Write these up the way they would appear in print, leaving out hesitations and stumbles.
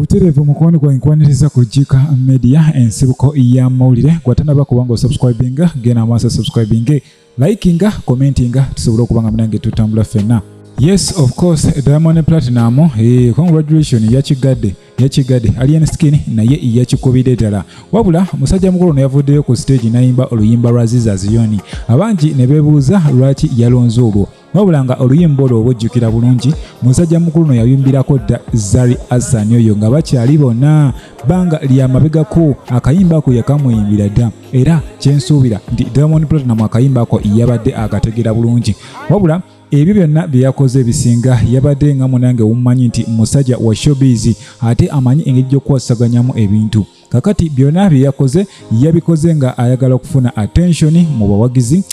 Butereevu mukwano gwange, nkwaniriza ku Jika Media, ensibuko y'amawulire. Gwatanaba kubanga osubscribinga, genda amaaso, subscribinge, likinga, commentinga, tusobole okuba nga munange tutambula ffenna. Yes, of course, Diamond Platinum, congratulation, yakigadde, yakigadde. Alien Skin naye yakikubidde ddala. Wabula musajja mukulu ono yavuddeyo ku stage n'ayimba oluyimba lwa Ziza Ziyoni, abangi ne beebuuza lwaki yalonze olwo, wabula nga oluyimba olwo obujjukira bulungi, musajja mukulu no yayimbirako dda Zari Hassan oyo nga bakyali bonna bbanga lya mabegako. Akayimba ako yakamuyimbira dda, era kyensuubira nti Diamond Platinum akayimba ako yabadde akategeera bulungi. Wabula ebyo byonna bye yakoze ebisinga yabadde nga munange wummanyi nti musajja wa showbiz, ate amanyi engeri gy'okukwasaganyamu ebintu. Kakati byonna bye yakoze yabikoze nga ayagala okufuna attention mu bawagizi,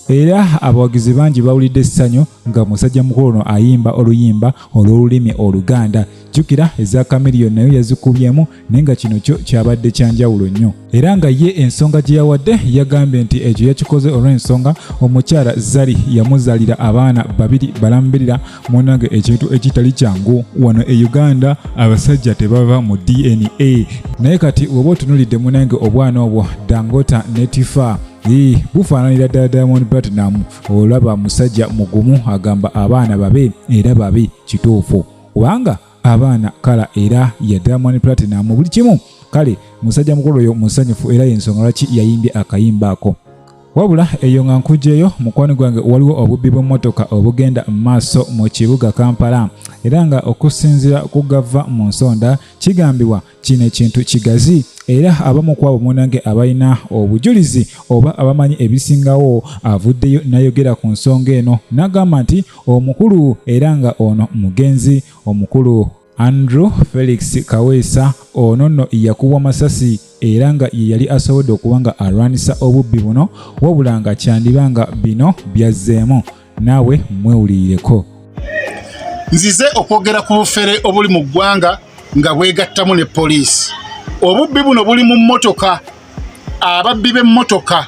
era abawagizi bangi bawulidde essanyu nga musajja mukulu ono ayimba oluyimba olw'olulimi Oluganda. Jjukira eza Chameleone nayo yazikubyemu, naye nga kino kyo kyabadde kyanjawulo nnyo. Era nga ye ensonga gye yawadde, yagambye nti ekyo yakikoze olw'ensonga omukyala Zari yamuzaalira abaana babiri balambirira. Munange, ekintu ekitali kyangu wano e Uganda, abasajja tebava mu DNA. Naye kati woba otunulidde munange obwana obwo Dangota ne Tifa, bufaananira ddala Diamond Platinum. Olaba musajja mugumu, agamba abaana babe era babe kituufu, kubanga abaana kala era ya Diamond Platinum buli kimu. Kale musajja mukulu oyo musanyufu, era yensonga lwaki yayimbye akayimba ako. Wabula eyo nga nkugyeyo, mukwano gwange, waliwo obubbi bw'emmotoka obugenda mu maaso mu kibuga Kampala, era nga okusinziira ku gava mu nsonda kigambibwa kino ekintu kigazi, era abamu ku abo munange abalina obujulizi oba abamanyi ebisingawo avuddeyo n'ayogera ku nsonga eno, n'agamba nti omukulu, era nga ono mugenzi omukulu Andrew Felix Kaweesa, ono nno yakubwa masasi, era nga ye yali asobodde okuba nga alwanisa obubbi buno, wabula nga kyandiba nga bino byazzeemu. Naawe mwewulirireko. Nzize okwogera ku bufere obuli mu ggwanga nga bwegattamu ne poliisi. Obubbi buno buli mu mmotoka, ababbi b'emmotoka.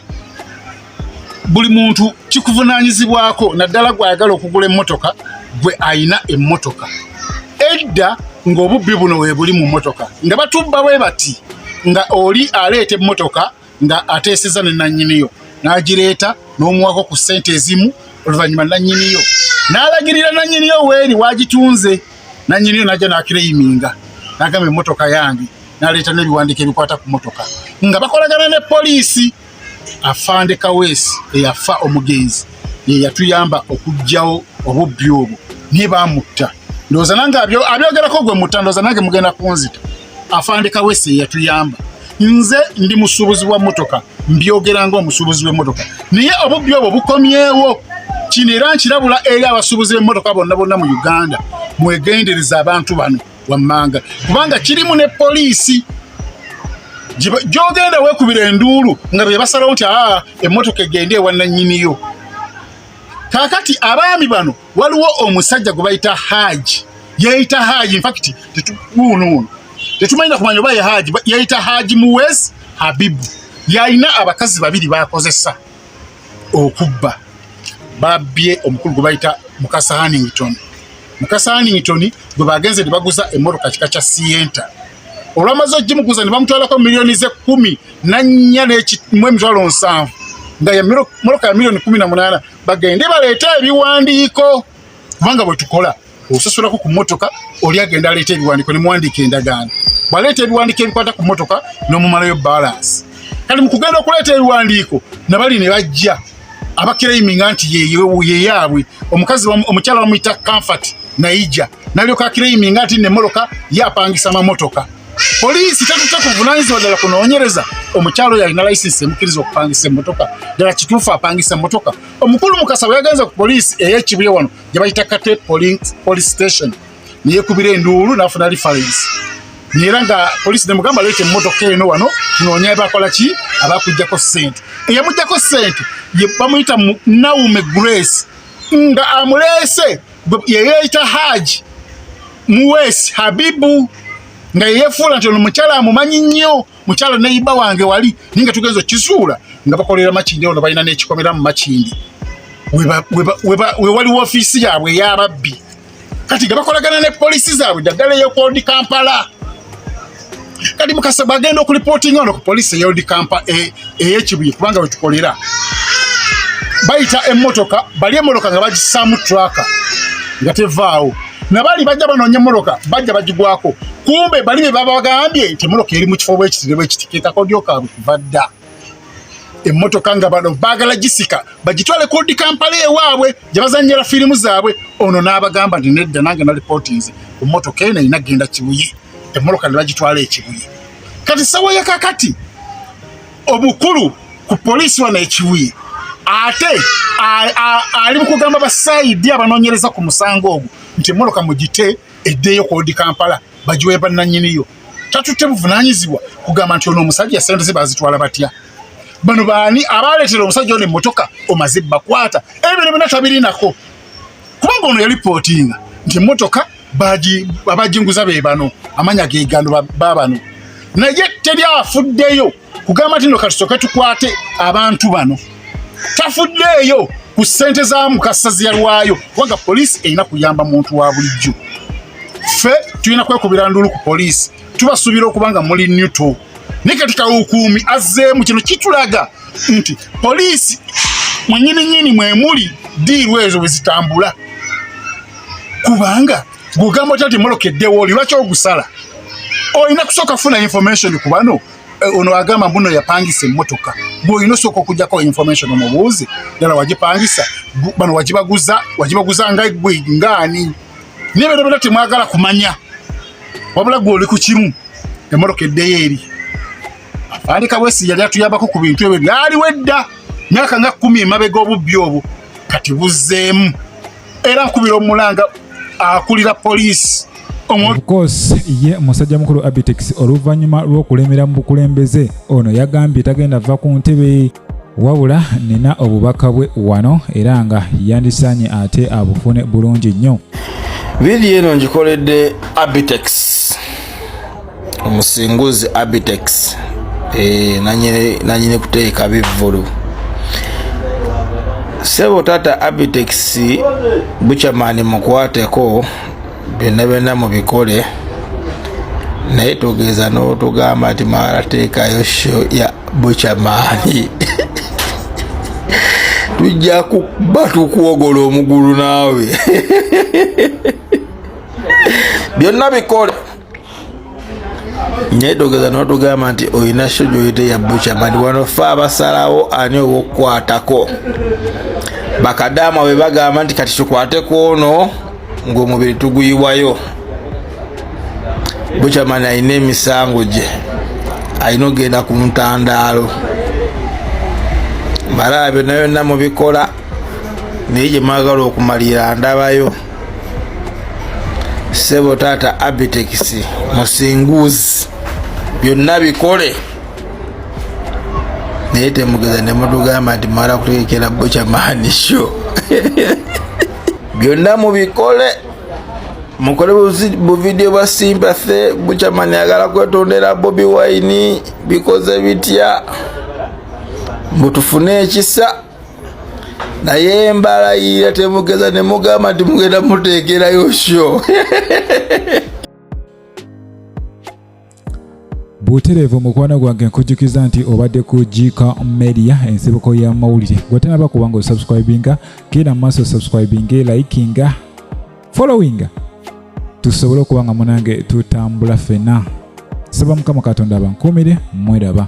Buli muntu kikuvunaanyizibwako, naddala gw'ayagala okugula emmotoka, gwe ayina emmotoka. Edda ng'obubbi buno weebuli mu mmotoka, nga batubba bwe bati, nga oli aleeta emmotoka nga ateeseza ne nannyiniyo, n'agireeta n'omuwako ku ssente ezimu, oluvannyuma nannyiniyo n'alagirira nannyiniyo weeri waagitunze, nannyiniyo n'ajja n'akireyiminga n'agamba emmotoka yange, n'aleeta n'ebiwandiiko ebikwata ku mmotoka, nga bakolagana ne poliisi. Afande Kaweesi eyafa omugenzi ye yatuyamba okuggyawo obubbi obwo, naye baamutta. Ndowooza nange abyogerako gwe mutta, ndowooza nange mugenda kunzita. Afande Kaweesi ye yatuyamba. Nze ndi musuubuzi wa mmotoka, mbyogera ng'omusuubuzi w'emmotoka, naye obubbi obwo bukomyewo. Kino era nkirabula eri abasuubuzi b'emmotoka bonna bonna mu Uganda, mwegendereza abantu bano wammanga, kubanga kirimu ne poliisi gy'ogenda weekubira enduulu nga be basalawo nti aa emmotoka egende ewa nannyiniyo. Kaakati abaami bano, waliwo omusajja gwe bayita Haji, yeeyita Haji, infact wuuno tetumanyi na kumanya oba ye Haji, yeeyita Haji Muwezi Habibu. Yalina abakazi babiri bakozesa okubba. Babbye omukulu gwe bayita Mukasa Hannington. Mukasa Hannington gwe bagenze ne baguza emmotoka kika kya Sienta. Olwamaze ogimuguza ne bamutwalako miliyoni ze 14 mu 700,000, nga ya mmotoka ya miliyoni 18. Bagende baleete ebiwandiiko, kubanga bwe tukola osasulako ku mmotoka, oli agenda aleeta ebiwandiiko ne muwandiika endagaano. Bw'aleeta ebiwandiiko ebikwata ku mmotoka n'omumalayo balance. Kati mu kugenda okuleeta ebiwandiiko, nabali ne bajja abakireyiminga nti yeyaabwe. Omukazi, omukyala bamuyita Comfort Naija, nalyoka akireyiminga nti nemmotoka ye apangisa amamotoka. Poliisi tetutte kuvunaanyizibwa ddala kunoonyereza omukyala oyo alina layisinsi emukkiriza okupangisa emmotoka, ddala kituufu apangisa emmotoka. Omukulu Mukasa bwe yagenze ku poliisi ey'ekibuye wano gye bayita Kate Police Station, neyekubira enduulu n'afuna reference, era nga poliisi nemugamba leeta emmotoka eno wano tunoonye abakola ki, abakuggyako ssente. Eyamuggyako ssente bamuyita Naume Grace, nga amuleese yeyeeyita Haji Muwesi Habibu, nga yeyefuula nti ono mukyala amumanyi nnyo, mukyala neyiba wange wali, naye nga tugenza okkizuula nga bakolera Makindi. Ono balina n'ekikomera mu Makindi we wali woofiisi yaabwe ey'ababbi. Kati nga bakolagana ne poliisi zaabwe, ddala ey'okwodi Kampala. Kati Mukasa bwagenda okulipootinga wano ku poliisi ey'Old Kampala ey'ekibuye, kubanga wetukolera, bayita emmotoka, bali emmotoka nga bagisaamu traka nga tevaawo, nabali bajja banoonya emmotoka, bajja bagigwako, kumbe bali be baba bagambye nti emmotoka eri mu kifo bwekiti ne bwekiti, ke kakodyo kaabwe kuva dda. Emmotoka nga bano baagala gisika bagitwale ku Old Kampala ewaabwe gye bazannyira firimu zaabwe. Ono n'abagamba nti nedda, nange nalipootinze ku mmotoka eno erina kugenda Kibuye. Emmotoka ne bagitwala ekibuye. Kati sawa ya kakati omukulu ku poliisi wano ekibuye ate ali mu kugamba basayidi abanoonyereza ku musango ogwo nti emmotoka mugite eddeeyo ku Old Kampala bagiwe bannannyiniyo. Tatutte buvunaanyizibwa kugamba nti ono omusajja sente ze bazitwala batya, bano baani abaleetera omusajja ono emmotoka, omaze bakwata, ebyo byonna tabirinako, kubanga ono yalipootinga nti emmotoka abajinguza be bano, amanya gegano babano, naye teri afuddeyo kugamba nti no katusooke tukwate abantu bano. Tafuddeeyo ku ssente za Mukasa ziyalwayo, kubanga poliisi erina kuyamba muntu wa bulijjo. Ffe tulina kwekubira ndulu ku poliisi, tubasuubira okuba nga muli newto, naye kati kawukuumi azzeemu. Kino kitulaga nti poliisi mwenyininyini mwemuli diiru ezo bwe zitambula, kubanga gwogamba otya nti moloka eddewo oli lwaki ogusala? Olina kusooka kufuna information ku bano. Ono agamba mbuno yapangisa emmotoka, gwolina osooka okujjako information, omubuuze ddala wagipangisa bano, wagibaguza, wagibaguza nga gwe ngaani? Naye bino byonna temwagala kumanya, wabula gwe oli ku kimu, emmotoka eddeyo eri. Afande Kaweesi yali atuyambako ku bintu ebyo, byaliwo edda myaka nga 10 emabega. Obubbi obwo kati buzzeemu, era nkubira omulanga akulira poliisi. Of course ye musajja mukulu Abitex, oluvannyuma lw'okulemera mu bukulembeze, ono yagambye tagenda va ku ntebe, wabula nina obubaka bwe wano era nga yandisaanye ate abufune bulungi nnyo. Vidiyo eno ngikoledde Abitex, omusinguzi Abitex, nanyini kuteeka bivvulu. Sebo tata Abitex, Buchaman mukwateko, byonna byonna mubikole, naye togeza n'otugamba nti mwala teekayo show ya Buchaman, tujja kuba tukuwogola omugulu naawe. Byonna bikole, naye togeza n'otugamba nti olina show gyoyite ya Buchaman. Wano fe abasalawo ani owokukwatako. Bakadaama bwe bagamba nti kati tukwateko ono ng'omubiri tuguyiwayo. Buchaman alina emisango gye, alina okugenda ku ntandaalo. Balaba byonna byonna mubikola, naye gye mwagala okumalira ndabayo. Sebo taata Abitex musinguzi, byonna bikole, naye temugeza ne mutugamba nti mwala kutegekera Buchaman show. Byonna mubikole, mukole buvidiyo bwa sympathy, Buchaman ayagala kwetondera Bobi Wine, bikoze bitya, mutufune ekisa, naye mbalayira temugeza ne mugamba nti mugenda muteekerayo show. Butereevu mukwano gwange, nkujjukiza nti obadde ku Gika Media, ensibuko y'amawulire. Gwetanaba kuba nga osubscribinga, genda mu maaso subscribinge, likinga, followinga, tusobole okuba nga munange tutambula ffena. Saba Mukama Katonda abankuumire, mweraba.